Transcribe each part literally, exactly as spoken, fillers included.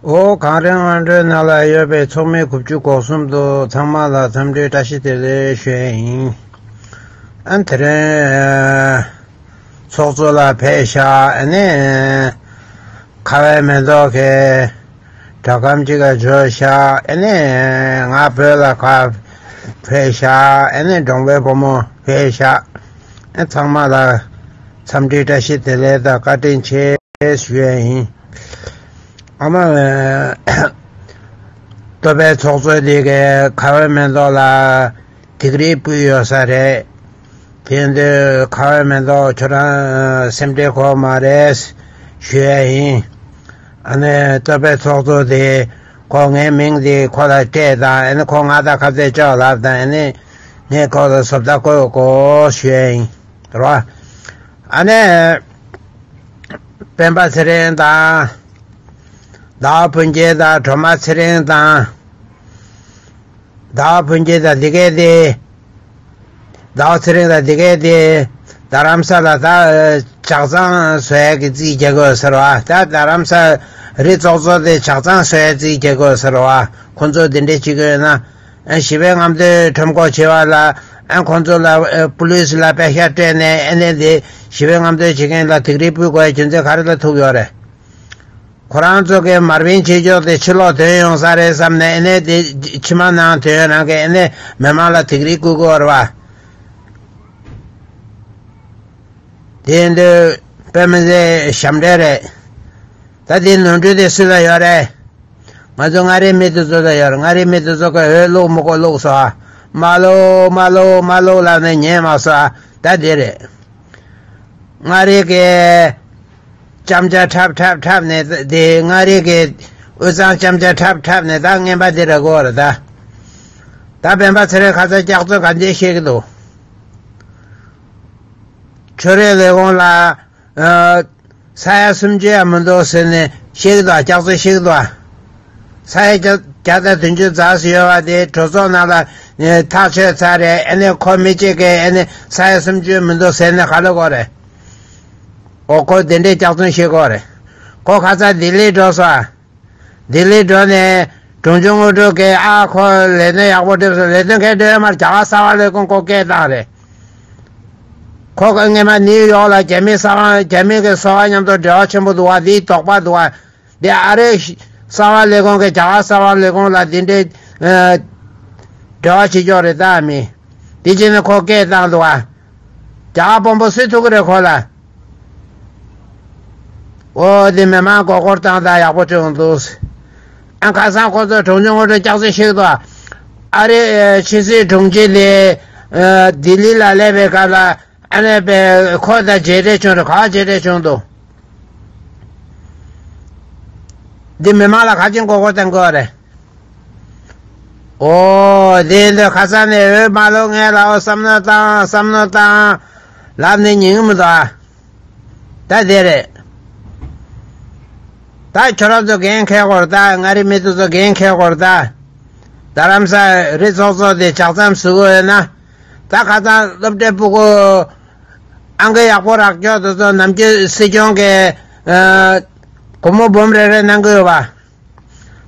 འོ། གངས་རི་སྔོན་འགྲོའི་ནང་ལ་ཡོད་པའི་ཚོགས་མི་དགུ་བཅུ་གོ་གསུམ་དུ་ཚང་མ་ལ་འཚམས་འདྲིའི་བཀྲ་ཤིས་བདེ་ལེགས་ཞུ་ཡས་ཡིན། ཨ། དེ་རིང་ཚོགས་གཙོ་ལགས་ཕེབས་ཤག་ཨ་ནི་ཁ་བའི་མེ་ཏོག་གི་སྒྲ་སྒམ་གཅིག་ག་འབྱོར་ཤག་ཨ་ནི་ང་བོད་ལ་ཁ་ཕེབས་ཤག་ཨ་ནི་འབྲོང་པའི་བུ་མོ་ཕེབས་ཤག་ཨ། ཚང་མ་ལ་འཚམས་འདྲིའི་བཀྲ་ཤིས་བདེ་ལེགས་དང་བཀའ་དྲིན་ཆེ་ཞུ་ཡས་ཡིན། ཨ་མ། ལྟོ་པའི་ཚོགས་གཙོ་དེ་གའི་ཁ་བའི་མེ་ཏོག་ལ་སྡིགས་རིས་ཕུལ་ཡོད་ས་རེད། དེ་ཡིན་དུས་ཁ་བའི་མེ་ཏོག་ཁྱོད་རང་སེམས་ཁྲལ་དགོས་མ་རེད་ཞུ་ཡས་ཡིན། ཨ་ནི་ལྟོ་པའི་ཚོགས་གཙོ་དེ་ཁོ་ངའི་མིང་དེ་ཁོ་ལ་སྤྲད་དང་། ཨ་ནི་ཁོ་ང་དང་ཁ་རྩང་ཅོག་ལབ་དང་། ཨ་ནི་ངས་ཁོ་ལ་བཟོ་ལྟ་བཀོད་དགོས་ཞུ་ཡས་ཡིན། རེད་བ། ཨ་ནི་སྤེན་པ་ཚེ་རིང་དང་། ཟླ་བ་ཕུན་སྐྱིད་དང་། སྒྲོལ་མ་ཚེ་རིང་དང་། ཟླ་བ་ཕུན་སྐྱིད་དང་འདི་གས་དེ། ཟླ་བ་ཚེ་རིང་དང་འདི་གས་དེ། རྡ་རམ་ས་ལ་ད་ཇག་ཚང་བཟོ་ཡས་ཀྱི་རྩིས་རྒྱག་དགོས་ཟེར་བ། ད་རྡ་རམ་ས་རི་ཚོགས་གཙོ་དེ་ཇག་ཚང་བཟོ་ཡས་རྩིས་རྒྱག་དགོས་ཟེར་བ། ཁོང་ཚོ་འདི་འདྲས་བྱེད་ཀྱི་ཡོད་ན། ཨ། ཞི་བའི་རྔམ་སྟོན་ཁྲོམ་སྐོར་བྱེད་པ་ལ། ཨ། ཁོང་ཚོ་ལ། ཨ། པུ་ལིས་ལ་པེ་ཤག་སྤྲད་ནས། ཨ་ནི་འདི་ཞི་བའི་རྔམ་སྟོན་བྱེད་མཁན་ལ་སྡིགས་རིས་ཕུལ་དགོས་ཡ་རྒྱུ་མཚན་ག་རེ་ལ་ཐུག་ཡོད་རེད། ཁོ་རང་ཚོ་གིས་མར་པིན་ཆོས་ཕྱོགས་དེ་ཕྱི་ལོགས་ཐོན་ཡོང་ས་རེད་བསམ་ནས། ཨ་ནི་དེ་ཕྱི་མ་ནང་ཐོན་ཡོང་རང་གིས་ཨ་ནི་མི་མང་ལ་སྡིགས་རིས་བསྐུལ་གྱི་ཡོད་རེད་བ། དེ་ཡིན་དུས་དཔེ་མི་སྲིད་ཞབས་འདྲེན་རེད། ད་དེ་ནོར་འཁྲུལ་དེ་སུ་ལ་ཡོད་རེད། ང་ཚོ་མངའ་རིས་མི་དེ་ཚོ་ལ་ཡོད་རེད། མངའ་རིས་མི་དེ་ཚོ་གིས་འོས་བླུགས་མི་དགོས་བླུགས་སོང་ཨ། མ་བླུགས། མ་བླུགས། མ་བླུགས་ལབ་ནས་ཉན་མ་སོང་ཨ། ད་དེ་རེད། མངའ་རིས་ཀྱི་ཅམ་ཅ་འཁྲབ་འཁྲབ་འཁྲབ་ནས། དེ་མངའ་རིས་ཀྱི་དབུས་གཙང་ཅམ་ཅ་འཁྲབ་འཁྲབ་ནས། ད་རྔན་པ་འདི་རག་གི་ཡོད་རེད་ད། ད་སྤེན་པ་ཚེ་རིང་ཁ་སང་སྐྱག་རྫུན་ག་འདྲས་བཤད་ཀྱི་འདུག་ཆོས་རིག་ལས་ཁུངས་ལ། ཨ། ས་ཡ་སུམ་ཅུ་ཡང་མི་འདུག་ཟེར་ནས་བཤད་ཀྱི་འདུག་སྐྱག་རྫུན་བཤད་ཀྱི་འདུག་ས་ཡ་བརྒྱ་དང་བདུན་ཅུ་རྩ་ཙམ་ཡོད་པ་དེ་གྲོས་ཚོགས་ནང་ལ། ཨ། ཐག་ཆོད་ཚར་རེད། ཨ་ནི་ཁོ་མི་གཅིག་གིས་ཨ་ནི་ས་ཡ་སུམ་ཅུ་མི་འདུག་ཟེར་ནས་ག་རེ་ལབ་ཀྱི་ཡོད་རེད། འོ། ཁོ་དེ་འདྲའི་སྐྱག་རྫུན་བཤད་ཀྱི་ཡོད་རེད། ཁོ་ཁ་སང་ལྡི་ལི་འགྲོ་སོང་ཨ། ལྡི་ལི་འགྲོ་ནས་དྲུང་ཆེ་དངོས་གྲུབ་ཀྱིས། ཨ། ཁོ་ལས་དོན་ཡག་པོ་སྒྲུབ་སོང་། ལས་དོན་གང་སྒྲུབ་ཡོད་མ་རེད། རྒྱ་གར་གསར་པ་ལས་ཁུངས་ཁོ་སྐད་བཏང་རེད། ཁོ་སྔོན་མ་ནིའུ་ཡོག་ལ་རྒྱ་མི་གསར་པ། རྒྱ་མི་གི་གསར་པ་མཉམ་དུ་འབྲེལ་བ་ཆེན་པོ་འདུག་བ། འདིའི་དོགས་པ་འདུག་བ། འདི་ཨ་རིའི་གསར་པ་ལས་ཁུངས་ཀྱིས། རྒྱ་གར་གསར་པ་ལས་ཁུངས་ལ་འདི་འདྲའི། ཨ། འབྲེལ་བ་བྱེད་ཀྱི་ཡོད་རེད་ད་མི། འདི་བྱས་ནས་ཁོ་སྐད་བཏང་འདུག་བ། རྒྱ་གར་དཔོན་པོ་སུས་ཐུག་གི་རེད་ཁོ་ལ། འོ། དེ་མི་མང་མགོ་སྐོར་བཏང་སྟངས་ཡག་པོ་བྱུང་འདུག་ཨ། ཁ་སང་ཁོ་ཚོ་དྲུང་ཆེ་དངོས་གྲུབ་སྐྱག་རྫུན་བཤད་འདུག་ཨ་རི་ཕྱི་སྲིད་དྲུང་ཆེ་དེ། ཨ། ལྡི་ལི་ལ་སླེབས་པའི་སྐབས་ལ། ཨ་ནི་པའི་ཁོ་དང་མཇལ་འཕྲད་བྱུང་རེད། ག་པར་མཇལ་འཕྲད་བྱུང་འདུག་འདི་མི་མང་ལ་ག་ཅིག་མགོ་སྐོར་བཏང་དགོས་རེད། འོ། དེ་འདི་ཁ་སང་ནས་འོས་མ་བླུགས་སྔོན་ལ། འོ། བསམ་བློ་བཏང་། བསམ་བློ་བཏང་ལབ་ནས་ཉན་གི་མི་འདུག་ཨ། ད་དེ་རེད། ད་ཁྱོད་རང་ཚོ་འགན་འཁྱེར་དགོས་རེད་ད། མངའ་རིས་མི་དེ་ཚོ་འགན་འཁྱེར་དགོས་རེད་ད། རྡ་རམ་ས་རི་ཚོགས་གཙོ་དེ་ཇག་རྩམ་ཟ་གི་ཡོད་ན། ད་ཁ་སང་སློབ་གྲྭའི་སྤུ་གུ་ཨང་ཀི་ཡག་པོ་རག་ཀྱོག་དེ་ཚོ་ནམ་རྒྱུན་སྲིད་སྐྱོང་གིས། ཨ། སྒོར་མོ་འབུམ་རེ་རེ་གནང་གི་ཡོད་པ།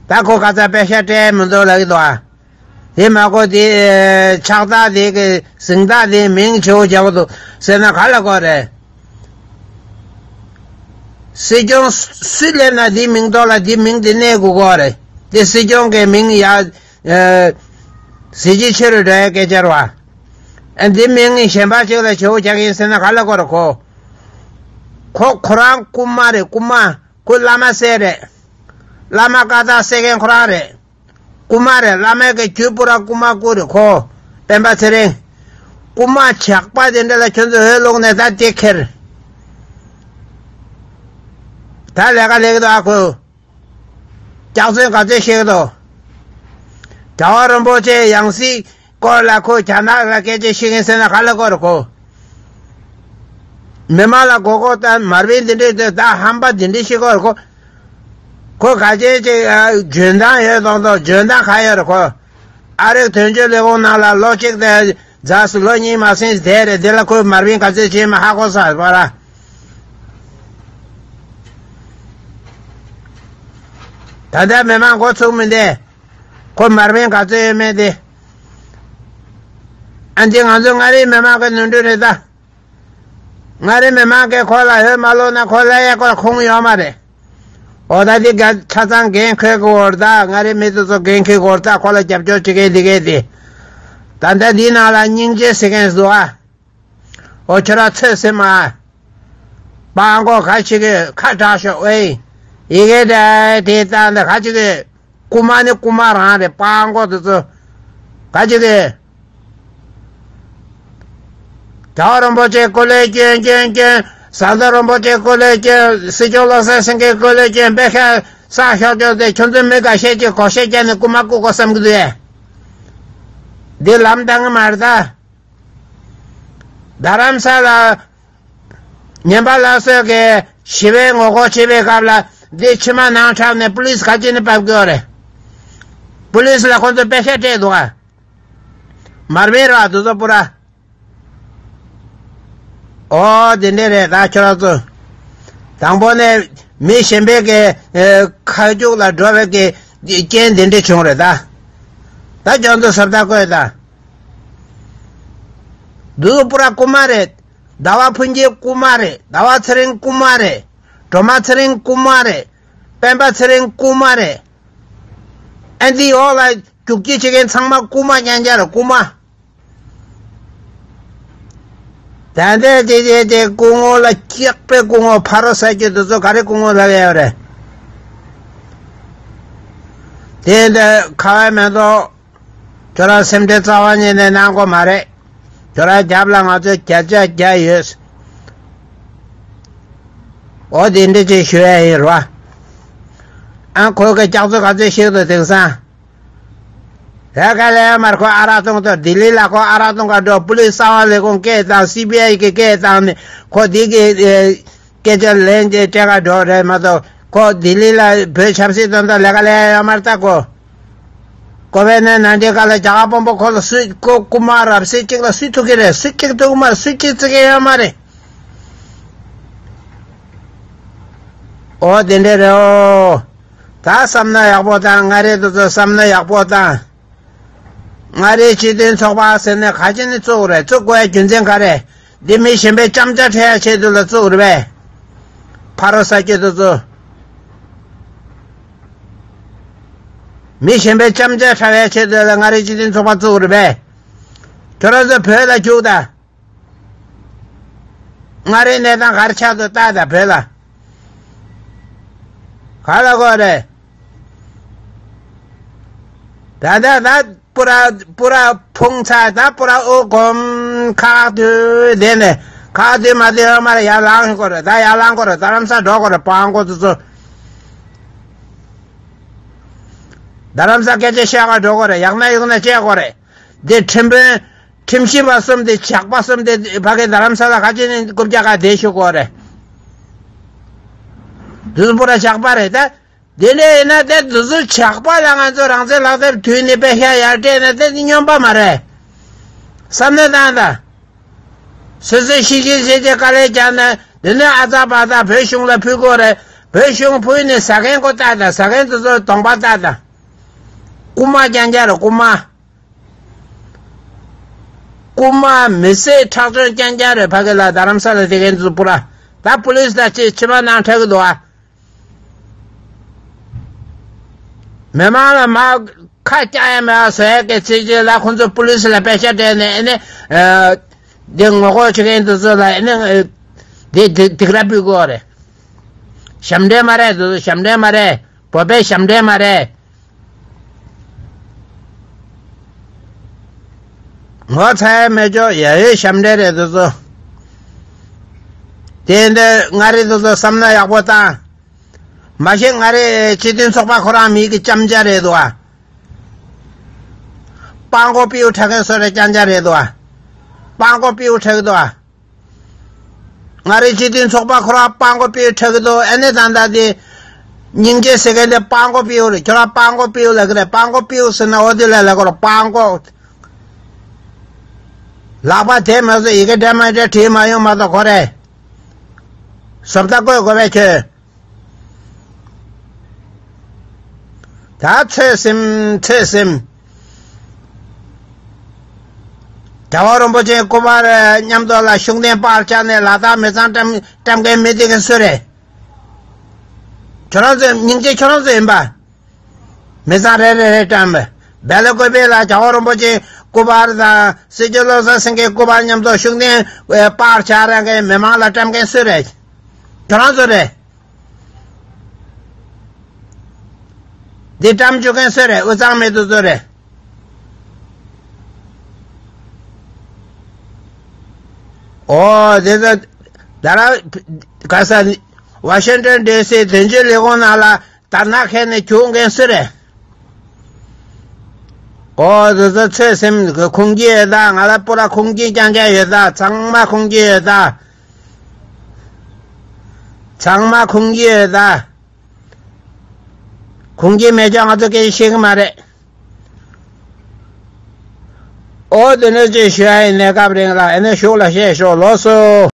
ད་ཁོ་ཁ་སང་པེ་ཤག་སྤྲད་མི་འདུག་ལབ་ཀྱི་འདུག་ཨ། དེ་མ་གོ་དེ། ཨ། ཕྱག་རྟགས་དེ་གི་གཟེངས་རྟགས་དེ་མིང་ཆེ་བོ་རྒྱག་གི་འདུག་ཟེར་ན་ག་ལ་གོ་རེད། སྲིད་སྐྱོང་སུ་སླེབས་ན་དེའི་མིང་ཐོག་ལ་དེའི་མིང་དེ་གནས་དགོས་ཀྱི་རེད། དེ་སྲིད་སྐྱོང་གི་མིང་ཡ། ཨ། གཟི་བརྗིད་ཆེ་རུ་འགྲོ་ཡ་སྐད་ཆ་རེད་བ། ཨ། དེ་མིང་གཞན་པ་ཅིག་ལ་ཆེ་བོ་རྒྱག་གི་ཡིན་ཟེར་ན་ག་ལ་གོ་རེད་ཁོ། ཁོ་ཁོ་རང་རྐུན་མ་རེད། རྐུན་མ། ཁོ་བླ་མ་བསད་རེད། བླ་མ་བཀའ་རྟགས་བསད་མཁན་ཁོ་རང་རེད། རྐུན་མ་རེད། བླ་མའི་གི་རྒྱུད་པོ་ར་རྐུན་མ་རྐུ་རེད་ཁོ། སྤེན་པ་ཚེ་རིང་། རྐུན་མ་ཇག་པ་དེ་འདྲ་ལ་ཁྱོད་ཚོ་འོས་བླུགས་ནས་ད་དེ་ཁྱེར། ད་ལས་ཀ་ལས་ཀྱི་འདུག་ཨ་ཁོ། སྐྱག་རྫུན་ག་ཚོད་བཤད་ཀྱི་འདུག་རྒྱལ་བ་རིན་པོ་ཆེའི་ཡང་སྲིད་སྐོར་ལ་ཁོ་རྒྱ་ནག་ལ་སྐད་ཆ་བཤད་མཁན་ཟེར་ན་ག་ལ་གོ་རེད་ཁོ། མི་མང་ལ་མགོ་སྐོར་བཏང་། མར་པིན་འདི་འདྲས་དེ་ད་ཧམ་པ་འདི་འདྲས་བཤད་ཀྱི་ཡོད་རེད་ཁོ། ཁོ་ག་ཅན་ཅིག་ཨ། འཇོན་ཐང་ཡོད་མདོག་མདོག་འཇོན་ཐང་ག་ཡོད་རེད་ཁོ། ཨ་རིའི་དོན་གཅོད་ལས་ཁུངས་ནང་ལ་ལོ་གཅིག་དང་ཛ་སི་ལོ་གཉིས་མ་ཟིན་བསྡད་རེད། དེ་ལ་ཁོས་མར་པིན་ག་ཚོད་བྱས་མ་ཧ་གོ་ས་རེད་པ་ར། ད་ལྟ་མི་མང་འགོ་ཚུགས་མི་འདི། ཁོ་མར་མེ་ག་ཚོད་ཡོད་མེད་དེ། ཨ་འདི་ང་ཚོ་མངའ་རིས་མི་མང་གི་ནོར་འཁྲུལ་རེད་ད། མངའ་རིས་མི་མང་གིས་ཁོ་ལ་འོས་མ་བླུགས་ན་ཁོ་ལ་ཡ་ཁོ་ཁུངས་ཡོད་མ་རེད། འོ་ད་འདི་ག་ཆ་ཚང་འགན་འཁྱེར་དགོས་རེད་ད། མངའ་རིས་མི་དེ་ཚོ་འགན་འཁྱེར་དགོས་རེད་ད། ཁོ་ལ་རྒྱབ་སྐྱོར་བྱེད་མཁན་འདི་གས་དེ། ད་ལྟ་འདི་ནང་ལ་སྙིང་རྗེ་ཟེར་མཁན་འདུག་ཨ། འོ་ཁྱོད་རང་ཚོད་སེམས་མ། སྤྲང་པོ་ཁ་ཅིག་གིས་ཁ་གྲག་ཤོག་ཨེ། ཡི་གེ་འདྲ་དེ་བཏང་འདི་ཁ་ཅིག་གིས། རྐུ་མ་ནི་རྐུ་མ་རང་རེད། སྤྲང་པོ་དེ་ཚོ། ཁ་ཅིག་གིས། རྒྱལ་བ་རིན་པོ་ཆེ་སྐུ་ལས་བསྐྱོན་བསྐྱོན་བསྐྱོན། ཟམ་གདོང་རིན་པོ་ཆེ་སྐུ་ལས་བསྐྱོན། སྲིད་སྐྱོང་བློ་བཟང་སེང་གེ་སྐུ་ལས་བསྐྱོན། དཔེ་ཁ་ས་ཤོག་ཅོག་དེ་ཁྱོད་ཚོ་མི་འགའ་ཤས་ཀྱིས་གོ་ཤེས་ཀྱང་ནི་རྐུ་མ་རྐུ་དགོས་བསམ་གི་འདུག་ཨེ། འདི་ལམ་བཏང་གི་མ་རེད་ད། རྡ་རམ་ས་ལ། ཉན་པ་ལ་སོགས་ཀྱིས་ཞི་བའི་ངོ་རྒོལ་བྱེད་པའི་སྐབས་ལ་འདི་ཕྱི་མ་ནང་འཁྲབ་ནས་པུ་ལིས་ག་ཅི་ནས་ཕབ་དགོས་རེད། པུ་ལིས་ལ་ཁོང་ཚོ་དཔེ་ཆ་སྤྲད་འདུག་ག་མར་མེ་ར་དུ་ཚོ་པུ་ར། ཨོ་དེ་འདྲས་རེད་ད་ཁྱོད་རང་ཚོ། དང་པོ་ནས་མི་གཞན་པའི་གི་ཁ་རྒྱུག་ལ་འགྲོ་བའི་གི་རྐྱེན་དེ་འདྲས་བྱུང་རེད་ད། ད་ཁྱོད་ཚོ་ཟབ་ད་བཀོད་ད། དུ་ཚོ་པུ་ར་རྐུ་མ་རེད། ཟླ་བ་ཕུན་སྐྱིད་རྐུ་མ་རེད། ཟླ་བ་ཚེ་རིང་རྐུ་མ་རེད། སྒྲོལ་མ་ཚེ་རིང་རྐུ་མ་རེད། སྤེན་པ་ཚེ་རིང་རྐུ་མ་རེད། ཨ་འདི་འོག་ལ་རྒྱུག་ཁྱི་བྱེད་མཁན་ཚང་མ་རྐུ་མ་རྐྱང་རྐྱང་རེད། རྐུ་མ། ད་ལྟའི་དེ་དེ་དེ་སྐུ་ངོ་ལ་སྐྱག་པའི་སྐུ་ངོ་ཕ་རོ་ས་སྐྱིད་དེ་ཚོ་ག་རེ་སྐུ་ངོ་ལབ་ཡོད་རེད། དེ་འདི་ཁ་བ་མེ་ཏོག་ཁྱོད་རང་སེམས་ཁྲལ་རྩ་བ་ཉིད་ནས་གནང་དགོས་མ་རེད། ཁྱོད་རང་རྒྱབ་ལ་ང་ཚོས་བརྒྱ་ཆ་བརྒྱ་ཡོད། འོ་དེ་འདྲ་ཅིག་ཞུ་ཡ་ཡིན་རོ། ཨ་ཁོ་གི་ལྕགས་ཚོད་ག་ཚོད་ཞིག་ཏུ་དེང་སང་། རེ་ག་ལས་མར་ཁོ་ཨ་རག་འཐུང་དུ་ལྡི་ལི་ལ་ཁོ་ཨ་རག་འཐུང་ག་འགྲོ། པུ་ལིས་གསང་བ་ལས་ཁུངས་སྐད་བཏང་། སི་བི་ཨའི་གི་སྐད་བཏང་ནས་ཁོ་འདི་གི་སྐད་ཆ་ལན་དེ་སྤྲད་ག་འགྲོ་རེད་མ་གཏོགས་ཁོ་ལྡི་ལི་ལ་བོད་ཆབ་སྲིད་དོན་དག་ལས་ཀ་ལས་ཡ་མར་ལྟ་གོ། ཀོ་བེ་ནེ་ནན་ཏི་ག་ལ་རྒྱ་གར་དཔོན་པོ་ཁོ་ལ་སུས་ཁོ་རྐུ་མ་རབ་གསལ་གཅིག་ལ་སུས་ཐུག་གི་རེད། སུས་གཅིག་ཐུག་མ་རེད། སུས་གཅིག་བརྩི་གི་ཡོད་མ་རེད། ཨོ་དེ་འདྲས་རེད་ཨོ། ད་བསམ་ན་ཡག་པོ་དང་མངའ་རིས་དེ་ཚོ་བསམ་ན་ཡག་པོ་དང་། མངའ་རིས་སྤྱི་མཐུན་ཚོགས་པ་ཟེར་ནས་ག་ཅི་ནས་བཙུགས་རེད། བཙུགས་དགོས་ཡ་རྒྱུ་མཚན་ག་རེད། འདི་མི་གཞན་པའི་ཅམ་ཅ་འཕྲད་ཡ་ཆེད་དུ་ལ་བཙུགས་རེད་པས། ཕ་རོ་ས་སྐྱིད་དེ་ཚོ། མི་གཞན་པའི་ཅམ་ཅ་འཕྲད་ཡ་ཆེད་དུ་ལ་མངའ་རིས་སྤྱི་མཐུན་ཚོགས་པ་བཙུགས་རེད་པས། ཁྱོད་རང་ཚོ་བོད་ལ་རྒྱུགས་དང་། མངའ་རིས་གནས་སྟངས་ག་རེ་ཆགས་འདུག་ལྟ་དང་བོད་ལ། ག་ལ་གོ་རེད། ད་ད་ད་པུ་ར་པུ་ར་ཕུང་ཚ་ད་པུ་ར་ཨོ་གོམ་ཁག་དུས་དེ་ནས་ཁག་དུས་མ་དུས་ཡོད་མ་རེད། ཡར་ལངས་དགོས་རེད། ད་ཡར་ལངས་དགོས་རེད། རྡ་རམ་ས་འགྲོ་དགོས་རེད། སྤྲང་པོ་དེ་ཚོ། རྡ་རམ་ས་སྐད་ཆ་བཤད་ག་འགྲོ་དགོས་རེད། ཡག་ན་ཡོང་ན་བཤད་དགོས་རེད། འདི་ཁྲིམས་དཔོན་ཁྲིམས་ཞིབ་པ་གསུམ་དེ་ཇག་པ་གསུམ་དེ་ཕ་གི་རྡ་རམ་ས་ལ་ག་ཅི་ནས་རྐུབ་བཀྱག་ག་བསྡད་ཤོག་གོ་རེད། དུ་པུ་ར་ཇག་པ་རེད་ད། དེ་འདྲ་ཡིན་ན་དེ་དུ་ཚོ་ཇག་པ་ལ་ང་ཚོ་རང་བཙན་ལག་དེབ་དུས་ནས་པད་ཤག་ཡར་སྤྲད་ན་དེ་ནི་སྨྱོན་པ་མ་རེད། བསམ་བློ་བཏང་དང་། སོ་སོའི་ཤི་ཤི་ཟེར་ཏེ་དཀའ་ལས་བརྒྱབ་ན་འདི་ནས་ཨ་ཙག་པ་ཙག་བོད་གཞུང་ལ་ཕུལ་དགོས་རེད། བོད་གཞུང་ཕུལ་ནས་ཟ་མཁན་ཁོ་ལྟ་དང་། ཟ་མཁན་དེ་ཚོ་གདོང་པ་ལྟ་དང་། རྐུ་མ་རྐྱང་རྐྱང་རེད་རྐུ་མ། རྐུ་མ་མི་བསད་ཁྲག་དྲོན་རྐྱང་རྐྱང་རེད། ཕ་གི་ལ་རྡ་རམ་ས་ལ་བསྡད་མཁན་ཚོ་པུ་ར། ད་པུ་ལིས་ད་ཅི་ཕྱི་མ་ནང་འཁྲབ་གི་འདུག་ཨ། མི་མང་ལ་མ་ཁ་སྐྱག་ཡ་མེད་ཨ་བཟོ་ཡ་གི་ཚིག་ཅིག་ལ་ཁོང་ཚོ་པུ་ལིས་ལ་པད་ཤག་སྤྲད་ནས་ཨ་ནི། འདི་ངོ་རྒོལ་བྱེད་མཁན་དེ་ཚོ་ལ་ཨ་ནི། འདི་སྡིགས་ར་ཕུལ་དགོས་རེད། ཞབས་འདྲེན་མ་རེད། དེ་ཚོ་ཞབས་འདྲེན་མ་རེད། བོད་པའི་ཞབས་འདྲེན་མ་རེད། ངོ་ཚ་ཡ་མེད་ཅོག་ཡ་ཡོད་ཞབས་འདྲེན་རེད་དེ་ཚོ། དེ་འདི་མངའ་རིས་དེ་ཚོ་བསམ་ན་ཡག་པོ་བཏང་། མ་གཞི་མངའ་རིས་སྤྱི་མཐུན་ཚོགས་པ་ཁོ་རང་མི་གི་ཅམ་ཅ་རེད་དོ་ཨ། སྤྲང་པོ་པིའུ་ཁྲ་མཁན་སོ་རེ་ཅམ་ཅ་རེད་དོ་ཨ། སྤྲང་པོ་པིའུ་ཁྲ་གི་དོ་ཨ། མངའ་རིས་སྤྱི་མཐུན་ཚོགས་པ་ཁོ་རང་སྤྲང་པོ་པིའུ་ཁྲ་གི་དོ། ཨ་ནི་ད་ལྟ་དེ་སྙིང་རྗེ་ཟེར་མཁན་དེ་སྤྲང་པོ་པིའུ་རེད། ཁྱོད་རང་སྤྲང་པོ་པིའུ་ལབ་གི་རེད། སྤྲང་པོ་པིའུ་ཟེར་ན་འོ་དེ་ལ་ལབ་དགོས་རེད། སྤྲང་པོ། ལག་པ་དེ་མ་བཟོ་ཡི་གེ་འདྲ་མ་འདྲ་བྲིས་མ་ཡོང་མ་གཏོགས་ཁོ་རེ། བཟོ་ལྟ་བཀོད་དགོས་པས་ཁྱོད། ད་ཚོད་སེམས་ཚོད་སེམས། རྒྱལ་བ་རིན་པོ་ཆེ་སྐུ་པར་མཉམ་དུ་ལ་ཤུགས་ལྡན་པར་ཆགས་ནས་ལ་དྭགས་མི་ཚང་བཀྲམ་བཀྲམ་མཁན་མི་དེ་ག་སུ་རེད། ཁྱོད་རང་ཚོ་སྙིང་རྗེ་ཁྱོད་རང་ཚོ་ཡིན་པ། མི་ཚང་རེ་རེ་རེ་བཀྲམ་པས། སྦེལ་ཀོབ་ལ་རྒྱལ་བ་རིན་པོ་ཆེ་སྐུ་པར་དང་སྲིད་སྐྱོང་བློ་བཟང་སེང་གེའི་སྐུ་པར་མཉམ་དུ་ཤུགས་ལྡན་པར་ཆགས་རང་གི་མི་མང་ལ་བཀྲམ་མཁན་སུ་རེད། ཁྱོད་རང་ཚོ་རེད། འདི་བཀྲམ་བཅུག་མཁན་སུ་རེད། དབུས་གཙང་མི་དེ་ཚོ་རེད། ཨོ་དེ་ཚོ་ད་ར་ག་ས་ཝ་ཤིང་ཊོན་ཌི་སི་དོན་གཅོད་ལས་ཁུངས་ནང་ལ་དར་ནག་ཁྱེར་ནས་རྒྱུག་མཁན་སུ་རེད། ཨོ་དེ་ཚོ་ཚོད་སེམས་ཁུངས་སྐྱེལ་ཡོད་ད། ང་ལ་པོ་ར་ཁུངས་སྐྱེལ་རྐྱང་རྐྱང་ཡོད་ད། ཚང་མ་ཁུངས་སྐྱེལ་ཡོད་ད། ཚང་མ་ཁུངས་སྐྱེལ་ཡོད་ད། ཁུངས་སྐྱེལ་མེད་ཀྱང་ང་ཚོ་སྐད་ཆ་བཤད་གི་མ་རེད། ཨོ་དེ་ནས་ཅིག་ཞུ་ཡ་ཡིན། གནས་སྐབས་རིང་ལ་ཨེ་ནས་གཞུག་ལ་བཤད་ཤོག་ལགས་སོ།